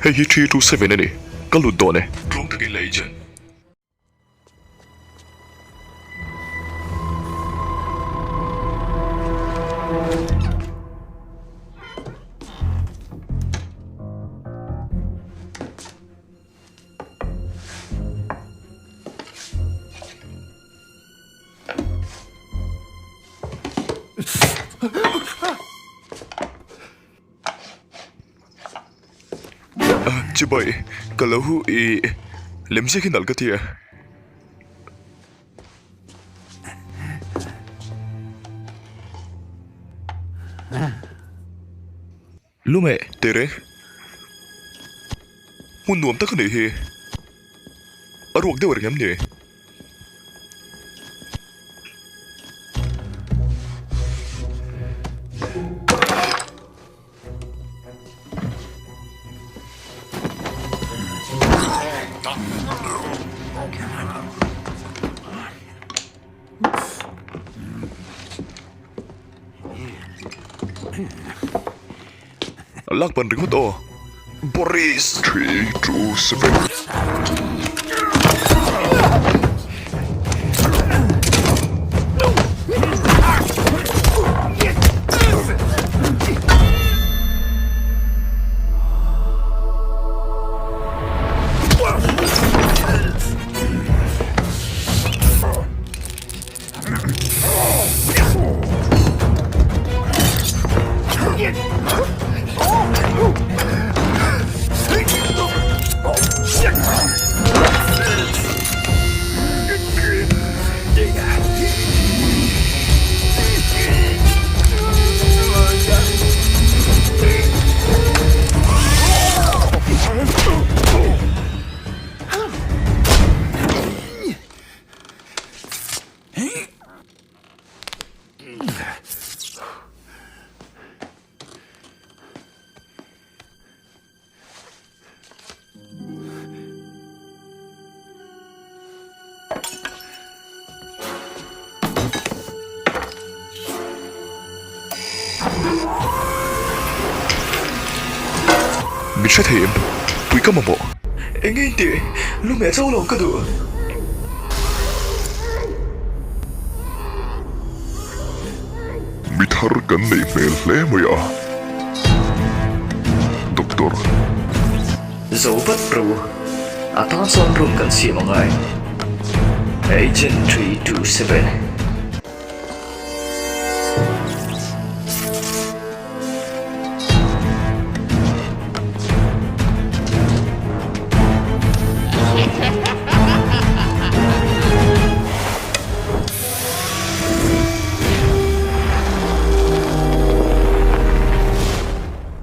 Hei hi 327 a ni. Ka lut dawn e. Tluang takin le Agent. Chibai, ka lo hu i lemziak hi nalh ka ti e. Lume tere hmun nuam tak a nih hi a ruak deuh reng em ni? Lak ban ringawt aw. Boris! 3, 2, 7. Min hre thei em? Pui ka mamawh. Eng nge in tih? Lumeh chauh lo ka duh. Mi thar kan neih hmel hle mai a, Doctor. Zo vat ro, a tan chuan room kan siam angai. Agent 327.